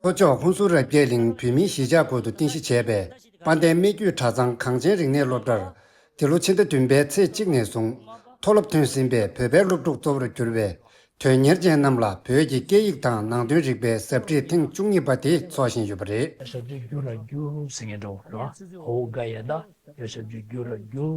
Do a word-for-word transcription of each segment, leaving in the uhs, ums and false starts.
ལྷོ་ཕྱོགས་ཧུན་སུར་རབ་རྒྱས་གླིང་བོད་མིའི་གཞིས་ཆགས་ཁུལ་དུ་རྟེན་གཞི་བྱས་པའི་དཔལ་ལྡན་སྨད་རྒྱུད་གྲྭ་ཚང་གངས་ཅན་རིག་གནས་སློབ་གྲྭར། འདི་ལོ་ཕྱི་ཟླ་བདུན་པའི་ཚེས་གཅིག་ནས་བཟུང་མཐོ་སློབ་ཐོན་ཟིན་པའི་བོད་པའི་སློབ་ཕྲུག་གཙོ་བོར་གྱུར་པའི་དོན་གཉེར་ཅན་རྣམས་ལ་བོད་ཀྱི་སྐད་ཡིག་དང་ནང་དོན་རིག་པའི་ཟབ་ཁྲིད་ཐེངས་བཅུ་གཉིས་པ་དེ་འཚོགས་བཞིན་ཡོད་པ་རེད། ཞབས་ཀྱུ་རྒྱུ་ར་རྒྱུ་ཟེར་མཁན་འདྲ་བོ་རེད་བ། ཧོ་ག་ཡ་ད་ཡ་ཞབས་ཀྱུ་རྒྱུ་ར་རྒྱུ་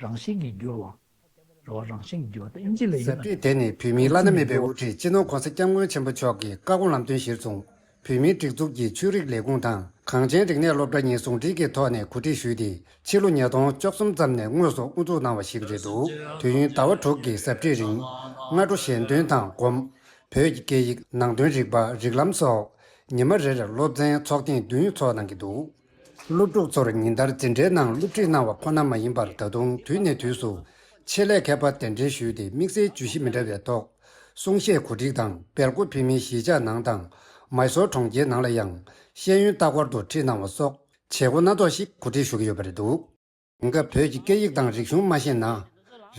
རང་བཞིན་གྱིས་འགྱུར་བ། རེད་བ། རང་བཞིན་གྱིས་འགྱུར་བ་ད་ཨིན་ཇི་ལ་ཡིན་ཟབ་ན། ཁྲིད་དེ་ནི་བོད་མིའི་བླ་ན་མེད་པའི་དབུ་ཁྲིད་སྤྱི་ནོར་༸གོང་ས་༸སྐྱབས་མགོན་ཆེན་པོ་མཆོག་གི་བཀའ་དགོངས་ལམ་སྟོན་གཞིར་བཟུང་བོད་མིའི་སྒྲིག་འཛུགས་ཀྱི་ཆོས་རིག་ལས་ཁུངས་དང་གངས་ཅན་རིག་གནས་སློབ་གྲྭ་གཉིས་ཟུང་འབྲེལ་གྱི་ཐོག་ནས་གོ་སྒྲིག་ཞུས་ཏེ། ཕྱི་ལོ་ཉིས་སྟོང་བཅུ་གསུམ་ཙམ་ནས་དངོས་སུ་དབུ་འཛུགས་གནང་བ་ཞིག་རེད་འདུག་དུས་ཡུན་ཟླ་བ་དྲུག་གི་ཟབ་ཁྲིད་རིང་སྔ་དྲོ་ཞལ་འདོན་དང་སྒོམ། བོད་ཀྱི་སྐད་ཡིག་ནང་དོན་རིག་པ་རིགས་ལམ་སོགས་ཉི་མ་རེར་སློབ་ཚན་ཚོགས་ཐེངས་བདུན་ཚོགས་གནང་གི་འདུག་སློབ་ཕྲུག་ཚོར་ཉིན་ལྟར་འཛིན་གྲྭའི་ནང་སློབ་ཁྲིད་གནང་བ་ཁོ་ན་མ་ཡིན་པར། ད་དུང་དུས་ནས་དུས་སུ་ཆེད་ལས་མཁས་པ་གདན་འདྲེན་ཞུས་ཏེ་དམིགས་བསལ་བརྗོད་གཞི་མི་འདྲ་བའི་ཐོག་གསུང་བཤད་གོ་སྒྲིག་དང་སྦེལ་ཀོབ་བོད་མིའི་གཞིས་ཆགས་ནང་དང་མཱི་སོར་གྲོང་ཁྱེར་ནང་ལ་ཡང་ཤེས་ཡོན་ལྟ་སྐོར་དུ་ཁྲིད་གནང་བ་སོགས་བྱེད་སྒོ་སྣ་ཚོགས་ཤིག་གོ་སྒྲིག་ཞུ་གི་ཡོད་པ་རེད་འདུག་དེང་སྐབས་བོད་ཀྱི་སྐད་ཡིག་དང་རིག་གཞུང་མ་ཤེས་ན།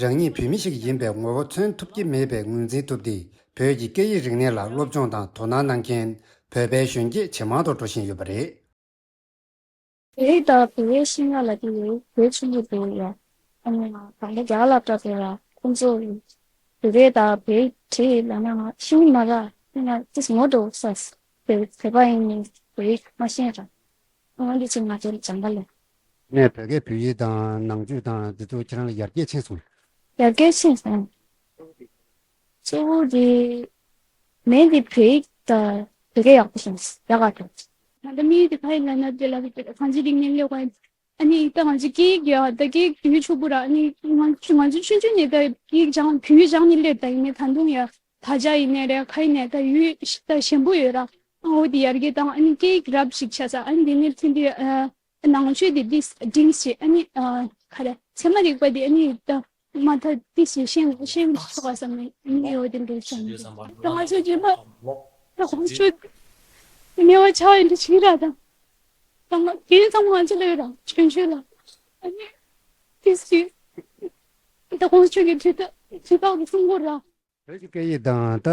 རང་ཉིད་བོད་མི་ཞིག་ཡིན་པའི་ངོ་བོ་མཚོན་ཐུབ་ཀྱི་མེད་པའི་ངོས་འཛིན་ཐུབ་སྟེ། བོད་ཀྱི་སྐད་ཡིག་རིག་གནས་ལ་སློབ་སྦྱོང་དང་དོ་སྣང་གནང་མཁན་བོད་པའི་གཞོན་སྐྱེས་ཇེ་མང་དུ་འགྲོ་བཞིན་ཡོད་པ་རེད། བོད་ཡིག་དང་བོད་པའི་ཤེས་ཡོན་ལ་དེ་ཡོད་གལ་ཆེན་པོ་འདུག་ཡ། ཨ་ནི་ང་དང་པོ་རྒྱ་གར་སློབ་གྲྭ་དེ་ལ་ཁོང་ཚོ་བོད་པའི་དང་བོད་ཡིག་བྲིས་ལབ་ན་ང་ཤེས་ཀྱི་མ་རེད། ང་ཏིས་ངོ་འདྲ་ས་བོད་བོད་པ་ཡིན་ནི་བོད་ཡིག་མ་ཤེས་ར། ང་འདི་ཚོ་ང་ཚོ་ལ་སྦྱང་ག་ལས། ནས་བོད་སྐད་བོད་ཡིག་དང་ནང་ཆོས་དང་འདི་ཚོ་ཁྱེད་རང་ལ་ཡར་རྒྱས་ཕྱིན་སོང་། ཡར་རྒྱས་ཕྱིན་སོང་། གཙོ་བོ་དེ་མེད་དེ་བོད་ཡིག་དང་བོད་སྐད་ཡག་པོ་སོང་ཡག་ག་ཐོག་ད་ལྟ་དམིགས་ཡུལ་དེ་ཕ་ཡིན་ལ་ན་དེ་ལ་གང་ཅི་རིག་གནས་སླེབས་ག་ཨ་ནི་ད་ང་ཚོ་སྐད་ཡིག་ཡ་ད་སྐད་ཡིག་ཡུལ་ཕྱུག་པོ་ར་ཨ་ནི་ང་ང་ཚོ་ཆུང་ཆུང་ནས་ད་སྐད་ཡིག་སྦྱང་བོད་ཡིག་སྦྱང་ནས་སླེབས་ད་ཡིན་ནས་ད་དུང་ཡ་ད་ཆ་ཡིན་ནས་རེད་ཁ་ཡིན་ནས་ད་ཡུལ་ད་ཞན་པོ་ཡོད་ར་ཨ་འོ་དེ་ཡར་རྒྱས་བཏང་ཨ་ནི་སྐད་ཡིག་རབ་ཞིག་ཆགས་ས་ཨ་ནི་དེ་ནས་ཐོན་དུས་ཨ། ནང་ཆོས་དེ་ཏིས་སྒྲིང་ཞེས་ཨ་ནི་ཨ་ག་རེ་ཚད་མ་རིག་པ་དེ་ཨ་ནི་ད་མ་ད་ཏིས་ཞེས་ཤེས་ཤེས་ཆོག་ག་བསམ་ནས་ཨ་ནི་ཡོད་དེ་འདྲ་བསམ་ནས་ད་ང་ཚོ་རྗེས་མ་ད་ཁོང་ཚོ་དམྱལ་བ་ཆགས་ཡིན་དུ་ཕྱིན་ར་ད་ད་ང་དེ་ཙམ་ང་ཚོ་ལ་ཡོད་ར་ཆོས་ཆོས་ལ་ཨ་ནི་ཏིས་ཞེས་ད་ཁོང་ཚོ་གི་དུས་ད་དུས་ད་གི་གསུང་གོ་ར། བོད་ཀྱི་སྐད་ཡིག་དང་ད་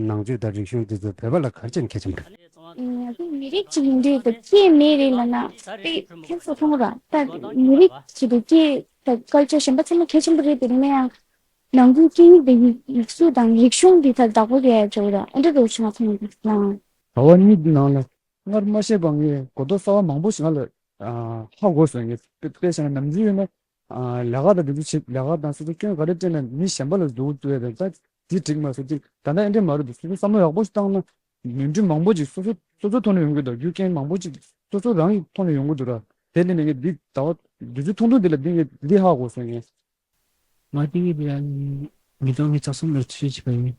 ནང་ཆོས་དང་རིག་གཞུང་འདི་ཚོ་བོད་པ་ལ་ག་རེ་བྱས་ནས་གལ་ཆེན་པོ་རེད། ང་ཚོ་མི་རིགས་གཅིག་ཡིན་དུས་ད་སྐད་མེད་རེད་ལབ་ན་དཔེ་ཁྱད་མཚར་མཐོང་ར། ད་མི་རིགས་གཅིག་ཏུ་སྐད་ད་ཀལ་ཅར་གཞན་པ་ཚང་མ་གལ་ཆེན་པོ་རེད་དེ་ཡིན་ན་ཡང་ནང་ཁུལ་སྐད་ཡིག་དང་ཡིག་ཡིག་གཟུགས་དང་རིག་གཞུང་འདི་ད་བདག་པོ་རྒྱག་ཡ་འཇོག་ར་ཨ་འདྲ་འདྲ་བོ་ཞིག་ང་ཚོ་ཡིན་དུས་ན། ཟླ་བ་གཉིས་ནང་ལ་སྔར་མ་ཤེས་པ་ངས་གོ་རྟོགས་གསར་བ་མང་པོ་ཞིག་ང་ལ་ཧ་གོ་སོང་། ངས་དཔེ་བྱས་ན་ནམ་རྒྱུན་ཡོད་ན། ལས་ཀ་དང་དེ་ཚོ་བྱེད་ལས་ཀ་དང་སོ་སོ་སྐྱོན་ག་རེ་སྤྲད་ན་མི་གཞན་པ་ལ་འཛུགས་འཛུགས་ཡ་དང་ད་དེ་འགྲིག་མ་སོང་དེ་ད་ལྟ་ཨེ་འདྲ་མ་རེད་འདུག་སོ་སོ་བསམ་བློ་ཡག་པོ་ཞིག་བཏང་ན་མི་འགྲིག་མང་པོ་ཅིག་སོ་སོ་སོ་སོ་ཐོག་ནས་ཡོང་གི་འདུག་རྒྱུ་རྐྱེན་མང་པོ་ཅིག་སོ་སོ་རང་གི་ཐོག་ནས་ཡོང་གི་འདུག་ར། དེ་ལས་ནས་ངས་འདི་ཟླ་བ་དུས་ཚོད་ཐུང་ཐུང་འདི་ལ་འདི་ངས་འདི་ཧ་གོ་སོང་ངས། ང་དེ་གི་དེ་ཡང་ཉིས་སྟོང་ཉི་ཤུ་རྩ་གསུམ་ལ་བྲོས་བྱས་པ་ཡིན།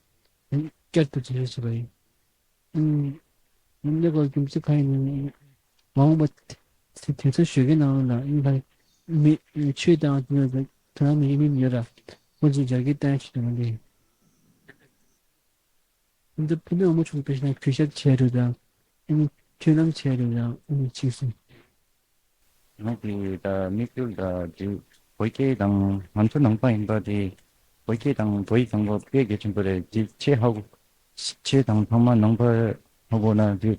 བསྐྱར་དུ་བྲོས་བྱས་པ་ཡིན། ཨུམ། ཡིན་ནའི་གོ་རྒྱུ་མཚན་གང་ཡིན་ནའི་མ་འོངས་པ་དེ་དུས་ཚོད་ཞོགས་ཀའི་ནང་ལ་ཨིན་ལ་མི་ཆོས་དང་དེ་ནང་དེ་ནང་མི་ཡིན་མིན་ཡོད་ར་ཁོང་ཚོས་རྒྱ་སྐད་བཏང་ཆོག་དེ་ནང་དེ་ཡིན། འདི་བུད་མེད་འོ་མ་ཆུང་དུ་ཕེབས་ན་གུས་ཞབས་བྱས་རེད་དང་། ཨ་ནི་མཐུན་ལམ་བྱས་རེད་དང་ཨ་ནི་ཕྱིན་སོང་། ང་དེ་ད་དམིགས་ཡུལ་ད་དེ་བོད་སྐད་དང་ང་ཚོ་ནང་པ་ཡིན་པ་དེ་བོད་སྐད་དང་བོད་ཡིག་དང་པོ་དཔེ་གལ་ཆེན་པོ་རེད། དེ་ཆེ་ཧ་གོ་ཆེ་དང་ཚང་མ་ནང་པ་ཧ་གོ་ན་དེ་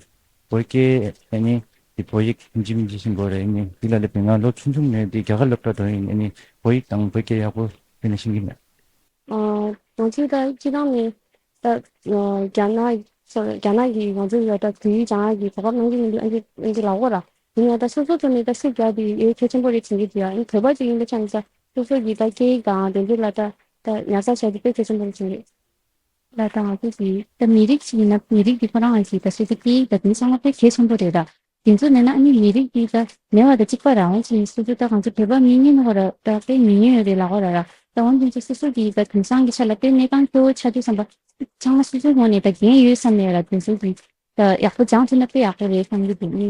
བོད་སྐད་ཨ་ནི་དེ་བོད་ཡིག་ཡིན་གཅིག་མིན་གཅིག་ཤེས་དགོས་རེད། ཨ་ནི་དེ་ལ་སླེབས་པའི་ང་ལོ་ཆུང་ཆུང་ནས་དེ་རྒྱ་གར་སློབ་གྲྭ་འགྲོ་ཡིན། ཨ་ནི་བོད་ཡིག་དང་བོད་སྐད་ཡག་པོ་དཔེ་ནས་ཤེས་ཀྱི་མེད། ང་ཚོས་ད་སྤྱི་བཏང་ནས་ད་རྒྱ་ནག་སོ་རྒྱ་ནག་གིས་ང་ཚོ་ལ་ད་བོད་ཡིག་སྦྱང་ཡག་གི་གོ་སྐབས་གནང་གི་མི་འདུག་ཨ་ནི་ཨ་ནི་ལབ་ཡོད་ར། ཡིན་ཡང་ད་སོ་སོ་ཐོག་ནས་ད་ཤུགས་རྒྱག་དེ་ཡོད་གལ་ཆེན་པོ་རེད་དྲན་གྱི་འདུག་ཨ་ནི་བོད་པ་ཅིག་ཡིན་པའི་ཆ་ནས་ད་སོ་སོ་གིས་ད་སྐད་ཡིག་དང་དེ་འདྲ་ལ་ད་ད་ཉར་ཚགས་བྱ་རྒྱུ་དཔེ་གལ་ཆེན་པོ་རེད་དྲན་གྱི་ལ། ད་ང་ཚོ་གིས་ད་མི་རིགས་ཤིག་ཡིན་ན་མི་རིགས་འདི་ཁོ་རང་ང་ཚོའི་ད་སོ་སོ་སྐད་ཡིག་ད་དེ་ཚང་མ་དཔེ་གལ་ཆེན་པོ་རེད་ད། དེ་ཚོ་མེད་ན་ཨ་ནི་མི་རིགས་འདི་ད་མེད་པ་དང་གཅིག་པ་རང་ཅིག་སོ་སོ་ད་ང་ཚོ་བོད་པ་མི་ཉན་ནོ་ར་ད་དཔེ་མི་ཉན་ཡོད་རེད་ལབ་ཀྱི་ཡོད་ར་ར། ད་འོན་ཏེ་ཚོ་སོ་སོ་གིས་ད་དེང་སང་གི་ཆ་ལ་དཔེ་གནས་སྟངས་སྐྱོ་བོ་ཆགས་དུས་ཙམ་པ་ཚང་མ་སོ་སོའི་ངོས་ནས་ད་འགན་ཡོད་བསམ་ནས་ར་དེ་ཚོ་གིས་ད་ཡག་པོ་སྦྱང་ཐུབ་ན་དཔེ་ཡག་པོ་རེད་བསམ་གྱི་འདུག་ཨ་ནི་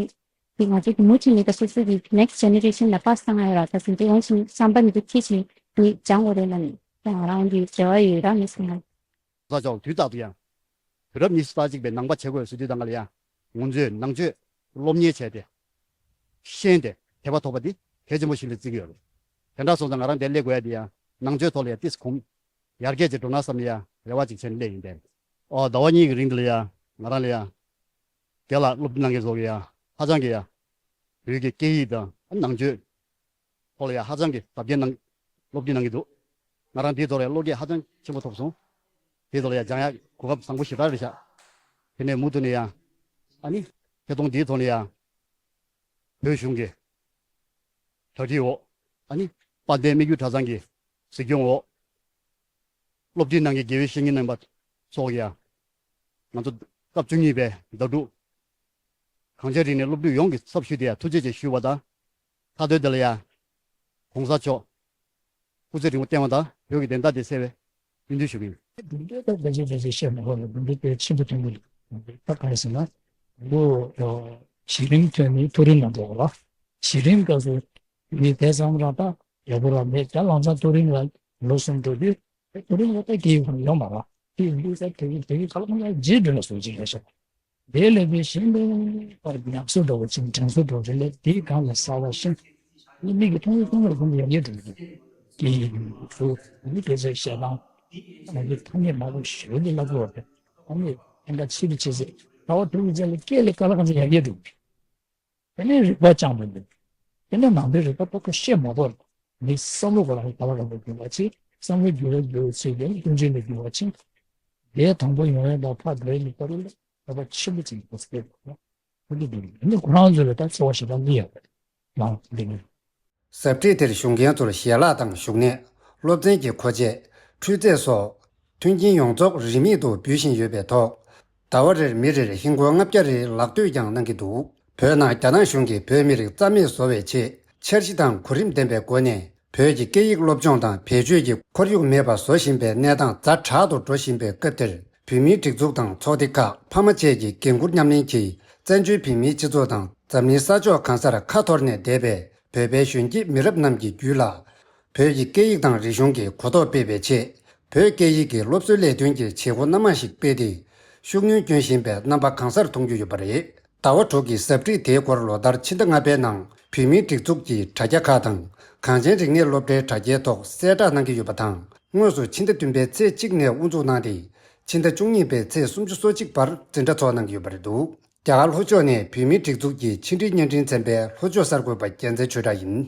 དེ་ང་ཚོ་གི་མུ་མཐུད་ནས་ད་སོ་སོ་གི་next generation ལ་pass བཏང་ཡ་ར་ད་དེ་འདྲ་ཡོང་ཞིང་བསམ་པ་འདི་ཚོ་འཁྱེར་བཞིན་ནི་སྦྱང་དགོས་རེད་ལབ་ནས་ད་ང་རང་གི་རེ་བ་ཡོད་ར་མི་སོང་ང་། ས་ཕྱོགས་དུས་རྟག་ཏུ་ཡང་། དུས་རབས་ཉི་ཤུ་རྩ་གཅིག་པའི་ནང་པ་བྱེད་དགོས་ཟེར་དུས་དང་ག་ལ་ཡང་ང་ཚོས་ནང་ཆོས་སློབ་གཉེར་བྱས་ཏེ། ཤེས་ཏེ་དད་པ་ཐོབ་པ་འདི་གལ་ཆེན་པོ་ཞིག་ལ་བརྩི་གི་ཡོད་རེད། དེ་འདྲ་སོང་ཙང་ང་རང་འདིར་སླེབས་དགོས་ཡ་འདི་ཡང་ནང་ཆོས་ཐོག་ལ་ཡང་ཏིས་གོམས་ཡར་རྒྱས་ཅིག་འགྲོ་ན་བསམ་ནས་ཡང་རེ་བ་ཅིག་བྱས་ནས་སླེབས་ཡིན་པས། ཨོ་ཟླ་བ་གཉིས་ཀྱི་རིང་འདི་ལ་ཡང་ང་རང་ལ་ཡང་ རྒན་ལགས་སློབ་ཁྲིད་གནང་མཁན་ཚོ་གི་ཡ་ཧ་ཅང་གི་ཡ་བོད་ཀྱི་སྐད་ཡིག་དང་ནང་ཆོས་ཐོག་ལ་ཡ་ཧ་ཅང་གི་ཟབ་རྒྱས་གནང་སློབ་ཁྲིད་གནང་གི་འདུག་ང་རང་དེའི་ཐོག་ལ་ཡ་བློ་སྐྱེད་ཧ་ཅང་ཆེན་པོ་ཐོབ་སོང་། དེའི་ཐོག་ལ་ཡ་སྦྱང་ཡག་གོ་སྐབས་བཟང་པོ་ཞེ་དྲག་རེད་ཤག་དེ་ནས་མུ་མཐུད་ནས་ཡ་ཨ་ནི་ཐད་གཏོང་འདིའི་ཐོག་ནས་ཡ་བོད་གཞུང་གི་གྲ་སྒྲིག་འོག་ཨ་ནི་དཔལ་ལྡན་སྨད་རྒྱུད་གྲྭ་ཚང་གི་གཟིགས་སྐྱོང་འོག་སློབ་ཁྲིད་གནང་མཁན་དགེ་བའི་བཤེས་གཉེན་རྣམ་པ་ཚོ་ཡ་ང་ཚོ་སྐབས་བཅུ་གཉིས་པའི་ཟླ་དྲུག་གངས་ཅན་རིག་གནས་སློབ་ཕྲུག་ཡོངས་ཀྱི་ཚབ་ཞུས་ཏེ་ཡ་ཐུགས་རྗེ་ཆེ་ཞུ་བ་དང་། མཐའ་དོན་དེ་ལ་ཡ་༸གོང་ས་མཆོག་སྐུ་ཚེ་རིང་པོ་བརྟན་པ་དང་བོད་ཀྱི་བདེན་མཐའ་དེ་གསལ་བའི་སྨོན་འདུན་ཞུ་གི་ཡིན། སྒྲུང་དེབ་ད་ཕལ་ཆེར་ཕལ་ཆེར་བཤད་མ་དགོས་ལ་སྒྲུང་དེབ་དེ་ཆེན་པོ་ཐོན་གྱི་རེད། ད་ག་རེ་ཟེར་ན། ལོ་གཞི་རིམ་ཐོན་ནས་མཐོ་རིམ་ལ་འགྲོ་བ་ལ། གཞི་རིམ་སྐབས་སུ་མི་དེ་ཙམ་རང་ད་ཡག་པོ་རང་མེད། ད་ལམ་སང་མཐོ་རིམ་ལ་ལོ་གསུམ་འགྲོ་དུས་མཐོ་རིམ་ལ་ད་སྐད་ཡིག་ཁོ་ན་ཡོད་མ་རེད། དེ་ཡིན་དུས་ད་དེ་གི་དེ་གི་ཁ་ལག་ཁོ་ན་རྗེས་འགྲོ་ལ་སོགས་ཅིག་རེད་ཤག་དེ་ལས་དེ་བཞིན་དུ་པར་ཉམས་གསོ་འགྲོ་བ་ཅིག་དྲན་གསོ་འགྲོ་རེ་ལས་དེའི་སྒང་ལ་གསར་བ་ཤིང་། ནི་མིག་གིས་མཐོང་ཡོད་མཐོང་ཡོད་ཀུན་ཡར་རྒྱས་འགྲོ་གི་འདུག་དེ་ཡིན་དུས་མི་དེ་ཚོའི་བཤད་སྟངས། ང་ཚོའི་ཐ་སྙད་མང་པོ་ཞེ་པོ་ཅིག་བསླབ་དགོས་པ་རེད། ཐ་སྙད་ཕན་ཁ་ཆེ་རུ་ཆེ་ཚེ་ག་བ་ཐུག་གི་ཚེ་ལ་སྐད་ལ་དཀའ་ལས་ཁག་ཚེ་ཡར་རྒྱས་འགྲོ་གི་འདུག་དེ་ནས་རིག་པ་སྦྱང་དགོས་འདུག་དེ་ནས་ནང་པའི་རིག་པ་ཏོག་ཏོག་ཤེས་མ་དགོས། མི་བསམ་བློ་གོ་ལ་ཧི་ག་ལ་ག་ལ་འགྱུར་བ་ཆེ། བསམ་བློ་འགྱུར་བ་འགྱུར་བ་ཆེ་ཡང་ཀུན་སྤྱོད་ལ་འགྱུར་བ་ཆེ། དེ་དང་པོ་ཡོང་ཡོང་དང་ཕར་འགྲོ་ཡི་ནི་ཀ་རུ་ལ་རིག་པ་ཆེན་པོ་ཅིག་གོ་སྐབས་ཡོད། ཁོ་ཚོ་འདི་ནི་ཁོ་རང་ཚོ་ལ་ད་འཚོ་བ་ཞེ་དྲག་ལི་ཡོད་པ་ལང་འདི་ནི། ཟབ་ཁྲིད་དེར་ཞུགས་མཁན་ཚོར་ཞལ་ལག་དང་བཞུགས་གནས། སློབ་ཚན་གྱི་མཁོ་ཆས། འཕྲུལ་རྫས་སོགས་མཐུན་རྐྱེན་ཡོངས་རྫོགས་རིན་མེད་དུ་འབུལ་བཞིན་ཡོད་པའི་ཐོག་ཟླ་བ་རེར་མི་རེར་ཧིན་སྒོར་ལྔ་བརྒྱ་རེའི་ལག་སྟོད་ཀྱང་གནང་གི་འདུག་བོད་ནང་རྒྱ་ནག་གཞུང་གིས་བོད་མི་རིགས་རྩ་མེད་བཟོ་བའི་ཆེད་འཆར་གཞི་དང་གོ་རིམ་ལྡན་པའི་སྒོ་ནས་བོད་ཀྱི་སྐད་ཡིག་སློབ་སྦྱོང་དང་བེད་སྤྱོད་ཀྱི་ཁོར་ཡུག་མེད་པ་བཟོ་བཞིན་པའི་གནས་སྟངས་ཛ་དྲག་ཏུ་འགྲོ་བཞིན་པའི་སྐབས་དེར། བོད་མིའི་སྒྲིག་འཛུགས་དང་ཚོགས་སྡེ་ཁག་ཕ་མ་བཅས་ཀྱིས་འགན་འཁུར་མཉམ་ལེན་གྱིས་བཙན་བྱོལ་བོད་མིའི་སྤྱི་ཚོགས་དང་འཛམ་གླིང་ས་ཕྱོགས་གང་སར་ཁ་འཐོར་ནས་བསྡད་པའི་བོད་པའི་གཞོན་སྐྱེས་མི་རབས་རྣམས་ཀྱི་རྒྱུད་ལ། བོད་ཀྱི་སྐད་ཡིག་དང་རིག་གཞུང་གི་གོ་རྟོགས་སྤེལ་བའི་ཆེད། བོད་སྐད་ཡིག་གི་སློབ་གསོའི་ལས་དོན་གྱི་བྱེད་སྒོ་སྣ་མང་ཞིག་སྤེལ་ཏེ། ཤུགས་སྣོན་སྐྱོན་བཞིན་པའི་རྣམ་པ་གང་སར་མཐོང་རྒྱུ་ཡོད་པ་རེད། ཟླ་བ་དྲུག་གི་ཟབ་ཁྲིད་དེའི་སྐོར་ལོ་ལྟར་ཕྱི་ཟླ་ལྔ་པའི་ནང་བོད་མིའི་སྒྲིག་འཛུགས་ཀྱི་དྲ་རྒྱ་ཁག་དང་གངས་ཅན་རིག་གནས་སློབ་གྲྭའི་དྲ་རྒྱའི་ཐོག་གསལ་བསྒྲགས་གནང་གི་ཡོད་པ་དང་། དངོས་སུ་ཕྱི་ཟླ་བདུན་པའི་ཚེས་གཅིག་ནས་དབུ་འཛུགས་གནང་སྟེ། ཕྱི་ཟླ་བཅུ་གཉིས་པའི་ཚེས་སུམ་ཅུ་སོ་གཅིག་བར་འཛིན་གྲྭ་ཚོགས་གནང་གི་ཡོད་པ་རེད་འདུག་རྒྱ་གར་ལྷོ་ཕྱོགས་ནས་བོད་མིའི་སྒྲིག་འཛུགས་ཀྱི་ཕྱི་འབྲེལ་བརྙན་འཕྲིན་ཚན་པའི་ལྷོ་ཕྱོགས་གསར་འགོད་པ་རྒྱལ་མཚན་ཆོས་གྲགས་ཡིན།